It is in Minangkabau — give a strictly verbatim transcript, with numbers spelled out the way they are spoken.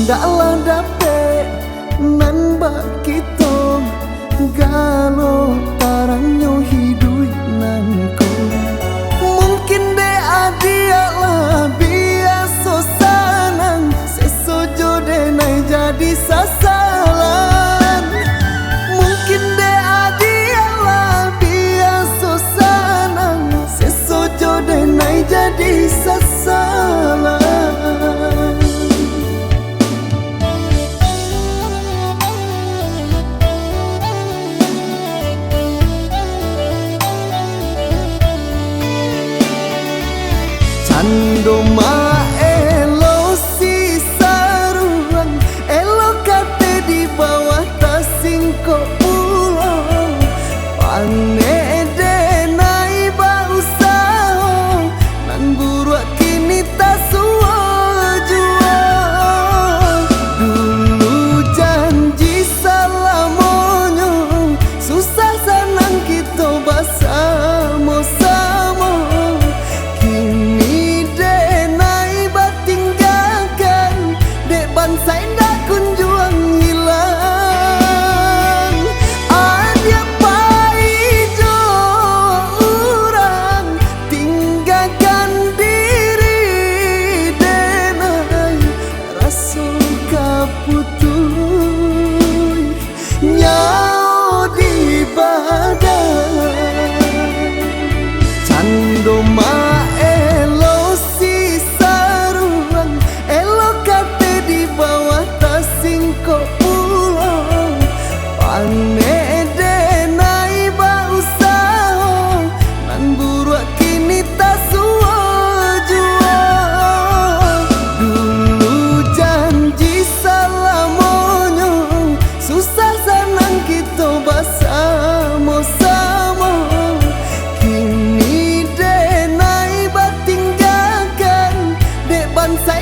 Daklah dapek nan bak kito, galo parangnyo hiduik nan ko. Mungkin dek adiak lah biaso sanang, seso jo denai jadi sasalan. Mungkin dek adiak lah biaso sanang, seso jo denai jadi sasalan. Cando maelo si saruang, elo kate di bawah tasingkok pulo. Panek denai bausaho, nan buruak kini tasuo juo. Dulu janji salamonyo, susah sanang kito basamo-samo. Kini denai batinggakan, dek bansa indak kunjuang ilang. Adiak pai jo urang, tinggakan diri denai, raso ka putuih nyawo di badan. Cando maelo si saruang, elo kate di bawah tasingkok pulo. Panek denai bausaho, nan buruak kini tasuo juo. Dulu janji salamonyo, susah sanang kito basamo-samo. Kini denai batinggakan, dek bansa